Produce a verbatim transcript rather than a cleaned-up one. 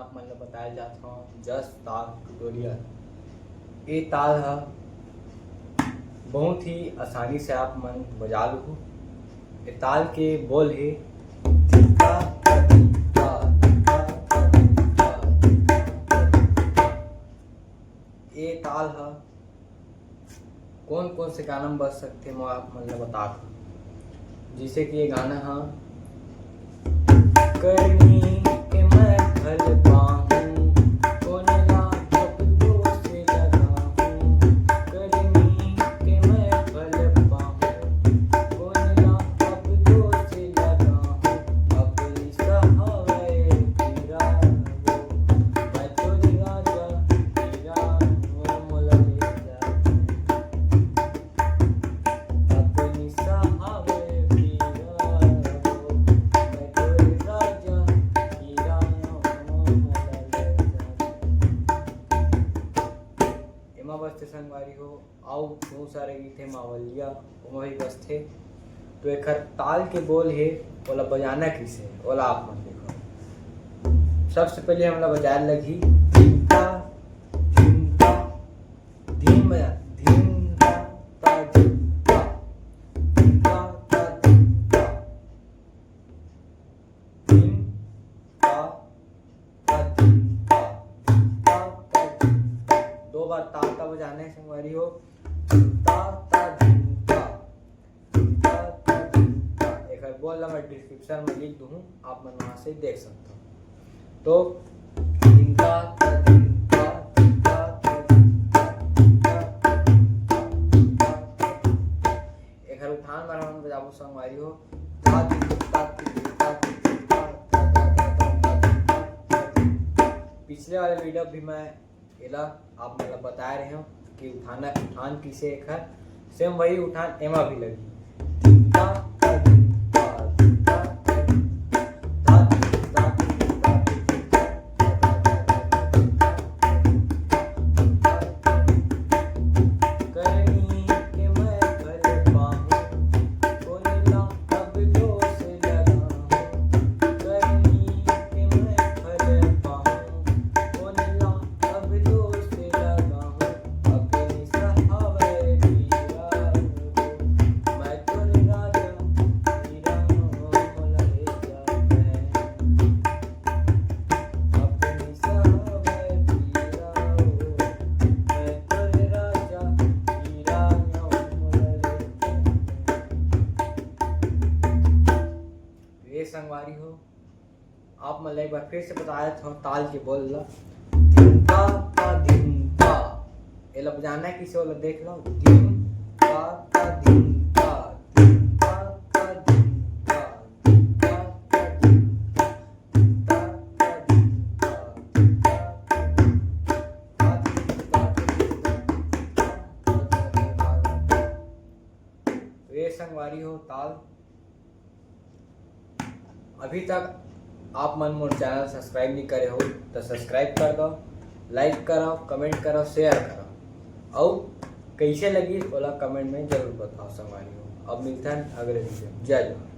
आप मन ल बताए जात हव जस ताल ट्यूटोरियल। ए ताल ह बहुत ही आसानी से आप मन बजा लुहू। ए ताल के बोल हे धिक्का, धिक्का, धिक्का, धिक्का, धिक्का। ए ताल ह कोन कोन से गाना में बज सकथे, मैं आप मन ल बतात हूँ। जैसे कि ये गाना ह करनी के मैं फल पाहूँ, कोन ला अब दोष लगाहूँ। करनी के मैं फल पाहूँ, कोन ला अब दोष लगाहूँ। अपनी सहावय पीरा वो, मैं तोर राजा पीरा वो, मोला ले जा। अपनी सहावय पीरा वो, मैं तोर राजा पीरा वो, मोला ले जा। एमा बजथे संगवारी हो, अउ बहुत सारे गीत हे, मावलिया, ओमा भी बजथे। तो एखर ताल के बोल हे, ओला बजाना कइसे, ओला आप मन देखो। सबसे पहले हमला बजाए लगही धिमका, धिमका, धीम बजा, धिमका, ता, धिमका, धिमका, ता, धिमका, धिमका, ता, धिमका, धिमका, ता, धिमका। दो बार ता, ता बजाना हे संगवारी हो। ता, ता, धिमका, ता, ता, धिमका। एकर बोल ला मैं डिस्क्रिप्शन में लिख दूँ, आप मन वहाँ से देख सकते हो। तो धिमका, ता, धिमका, धिमका, ता, धिमका, धिमका, ता, धिमका, धिमका, ता, धिमका। एखर उठान बर हमन बजाबो संगवारी हो। ता, धिम, ता, धिम, ता, धिम, ता, ता, ता, ता, ता, ता, ता, ता, ता। पिछले वाले वीडियो भी मैं एला आप मन ल बताए रहे हूँ कि उठाना, उठान किसे एखर, सेम वही उठान एमा भी लगी। धिमका, ता, धिमका, धिमका, ता, धिम, ता, धिम, ता, धिम, ता, ता, ता, ता, ता, ता, ता, ता, ता। करनी के मैं फल पाहूँ, कोन ला अब दोष लगाहूँ। करनी के मैं फल पाहूँ, कोन ला अब दोष लगाहूँ। अपनी सहावय पीरा वो, मैं तोर राजा पीरा वो, मोला ले जा मैं। अपनी सहावय पीरा वो, मैं तोर राजा पीरा वो, मोला ले जा। ये संगवारी हो, आप मन ला एक बार फिर से बता देत हव ताल के बोल ला। धिमका, ता, धिमका। एला बजाना हे किसे, ओला देख लो। धिम, का, का, धिम, का, धिम, का, का, धिम, का, धिम, का, का, धिम, का, धिम, का, का, धिम, का, धिम, का, धिम, का, धिम, का, धिम, का, धिम, का, धिम, का। तो ये संगवारी हो ताल। अभी तक आप मन मोर चैनल सब्सक्राइब नहीं करे हो तो सब्सक्राइब कर दो, लाइक करो, कमेंट करो, शेयर करो, अउ कैसे लगी ओला कमेंट में जरूर बताओ संगवारी हो। अब मिलथन अगले वीडियो में। जय जोहार।